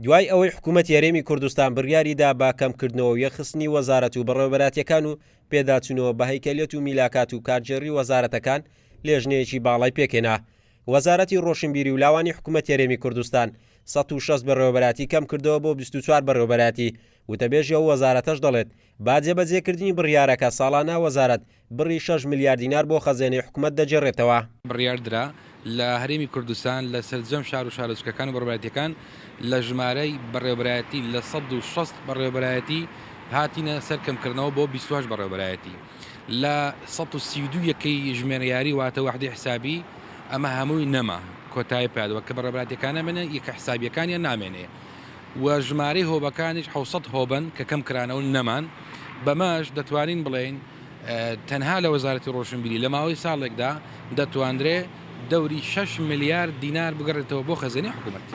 دوای ئەوەی حکوومەتی هەرێمی کوردستان بڕیاری دا بە کەمکردنەوە و یەکخستنی وەزارەت و بەڕێوەبەراتییەکان و پێداچوونەوە بە هەیکەلیەت و میلاکات و کارگێڕی وەزارەتەکان، لێژنەیەکی باڵای پێکهێنا. وەزارەتی ڕۆشنبیری و لاوانی حکوومەتی هەرێمی کوردستان 160 بەڕێوەبەرایەتی کەمکردەوە بۆ 24 بەڕێوەبەرایەتی، وتەبێژی ئەو وەزارەتەش دەڵێت، بە جێبەجێکردنی بڕیارەکە ساڵانە وەزارەت بڕی شەش ملیار دینار بۆ خەزێنەی حکومەت دەگێڕێتەوە. بڕیار درا لە هەرێمی کوردستان لە سەرجەم شار و شارۆچکەکان و بەڕێوەبەرایەتییەکان لە ژمارەی بەڕێوەبەرایەتی لە 160 بەڕێوەبەرایەتی هاتینە سەر کەمکردنەوە بۆ 28 بەڕێوەبەرایەتی لە 132 یەکەی ژمێریاری واتە وەحدەی حسابی ئەمە هەمووی نەما کۆتایی پێهاتوە کە بەڕێوەبەرایەتییەکان نامێنێ یەکە حسابییەکانیان نامێنێ. و ژمارەی هۆبەکانیش 700 هۆبەن کە کەم کرانەوە نەمان، بەمەش دەتوانین بڵێین تەنها لە وەزارەتی ڕۆشنبیری لە ماوەی ساڵێکدا دەتوانرێ دەوری شەش ملیار دینار بگەڕێتەوە بۆ خەزێنەی حکوومەت.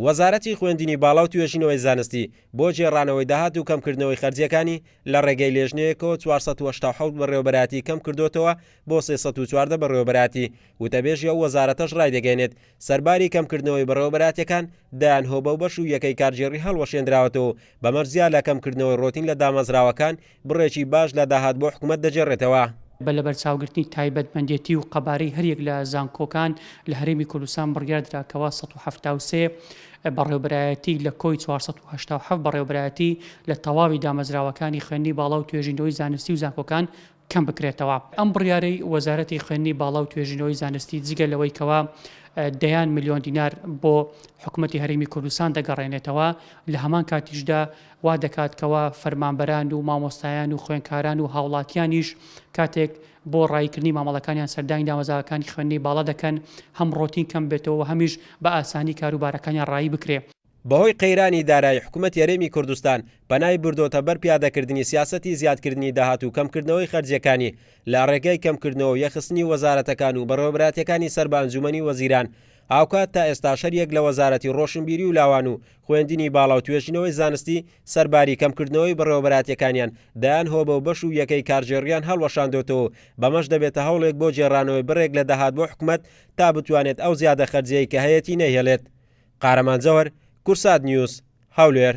وەزارەتی خوێندنی باڵا و توێژینەوەی زانستی بۆ گێڕانەوەی داهات و کەمکردنەوەی خەرجییەکانی لە ڕێگەی لێژنەیەکەوە 487 بەڕێوەبەرایەتی کەمکردۆتەوە بۆ 314 بەڕێوەبەرایەتی، وتەبێژی ئەو وەزارەتەش ڕایدەگەیەنێت، سەرباری کەمکردنەوەی بەڕێوەبەرایەتیەکان، دەیان هۆبە و بەش و یەکەی کارگێڕی هەڵوەشێندراوەتەوە و بەمەش جیا لە کەمکردنەوەی ڕۆتین لە دامەزراوەکان، بڕێکی باش لە داهات بۆ حکومەت دەگێڕێتەوە. بە لەبەرچاوگرتنی تایبەتمەندێتی و قەبارەی هەریەک لە زانکۆکان لە هەرێمی کوردستان بڕیاردرا کەوا 173 بەڕێوەبەرایەتی لە کۆی 487 بەڕێوەبەرایەتی لە تەواوی دامەزراوەکانی خوێندنی باڵا و توێژینەوەی زانستی و زانکۆکان کەم بکرێتەوە. ئەم بڕیارەی وەزارەتی خوێندنی باڵا و توێژینەوەی زانستی جگە لەوەی کەوا دەیان ملیۆن دینار بۆ حکومەتی هەرێمی کوردستان دەگەڕێنێتەوە، لە هەمان کاتیشدا وا دەکات کەوا فەرمانبەران و مامۆستایان و خوێندکاران و هاوڵاتیانیش کاتێک بۆ ڕاییکردنی مامەڵەکانیان سەردانی دامەزاوەکانی خوێندنی باڵا دەکەن هەم ڕۆتین کەم بێتەوە و هەمیش بە ئاسانی کاروبارەکانیان ڕایی بکرێ. بەهۆی قەیرانی دارایی حکومەتی هەرێمی کوردستان پەنای بردۆتە بەر پیادەکردنی سیاسەتی زیادکردنی داهات و کەمکردنەوەی خەرجیەکانی لە ڕێگای کەمکردنەوە و یەکخستنی وەزارەتەکان و بەڕێوەبەراتیەکانی سەر بە ئەنجومەنی وەزیران هاوکات تا ئێستاش هەریەک لە وەزارەتی ڕۆشنبیری و لاوان و خوێندنی باڵا و توێژینەوەی زانستی سەرباری کەمکردنەوەی بەڕێوەبەراتیەکانیان دەیان هۆبە و بەش و یەکەی کارگێڕیان هەڵوەشاندۆتەوە و بەمەش دەبێتە هەوڵێک بۆ گێڕانەوەی بڕێک لە داهات بۆ حکومەت تا بتوانێت ئەو زیادە خەرجیەی کە هەیەتی نەیهێڵێت. قارەمان جەوهەر، کورسات نیوز، هەولێر.